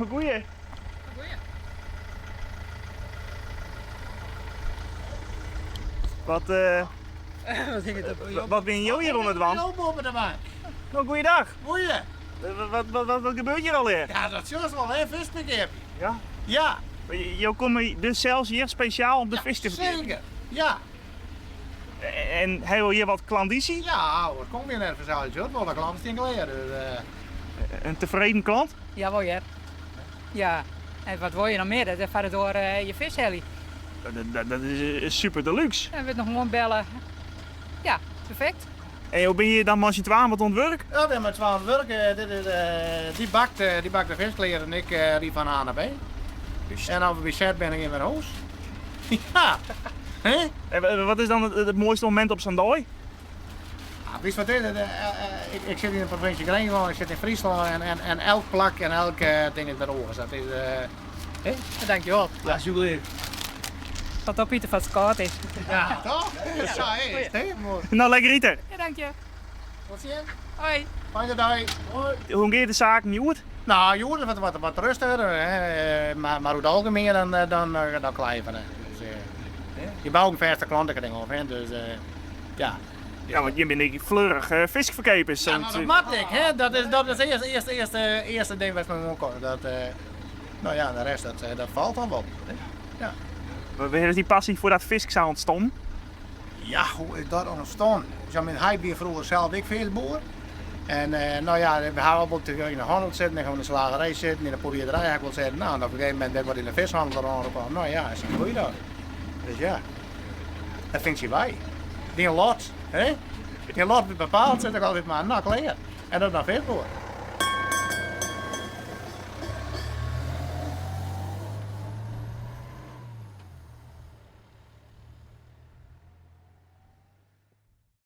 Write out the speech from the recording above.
Goeie. Wat, eh, wat binne jo hjir oan it dwaan? boppe de bank. No, goeiedag. Goeie. Wat, wat, wat, wat gebeurt hjir allegear? Ja, dat sjochst wol, hè? Fisk ferkeapje. Ja? Ja. Jo komme dus sels hjir spesjaal om de fisk te ferkeapjen? Seker, ja. En ha jo hjir wat klandizie? Ja, oars kom je net fansels. Sjoch, wol de klanten stean klear. Dus, eh. In tefreden klant? Jawol hear. Ja, en wat wol je noch mear? Dat foar de doar je fisk helje. Dat is super deluxe. En wurdt noch oanbelle. Ja, perfekt. En jo binne hjir dan mei syn twaen wat oan it wurk? Ja, we binne mei twaen oan it wurk. Dit is, dy bakt, dy bakt de fisk klear en ik ryd fan A nei B. En as we by set binne, gean we nei hûs. Ja, hè? En wat is dan it moaiste momint op sa'n dei? Ah, witst wat it is? Ik sit yn de provinsje Grinslân, ik sit yn Fryslân en, en elk plak en elk ding is wer oars. Dat is, hè? Dankjewol. Ja, alsjeblieft. Tot op ite foar't it kâld is. Ja, toch? Sa is it, hè? No, lekker ite. Ja, dank je. Tot sjen. Hoi. Fijne dei. Hoi. Hoe gean de saken hjoed? No, hjoed is wat, wat, wat rêstiger, hè, mar, mar oer it algemien dan, dan, dan klear. Dus, je bouwe in fêste klantekring op, hè, dus ja. Ja, want jim binne ek fleurich fiskferkeapers. Ja, no, dat moat ek, hè. Dat is, dat is it earste, earste, earste, earste ding wat men oankomt. Dat, no ja, de rest dat, dat falt dan wol. Ja. Wêr is dy passy foar dat fisk sa ûntstien? Ja, hoe is dat ûntstien? Ja, myn heit wie froeger sels ek fiskboer. En no ja, we hawwe wol yn de hannel sitten, ik ha yn de slagerij sitten, yn de poëterij ha ik wol sitten. No, en op in gegeven momint bin ik wat yn de fiskhandel oankaam. No ja, sa groeit dat. Dus ja, dat fynt syn wei. Dyn lot, hè? Dyn lot wurdt bepaald, sis ik altyd mar. No, klear. En dat dan fiskboer.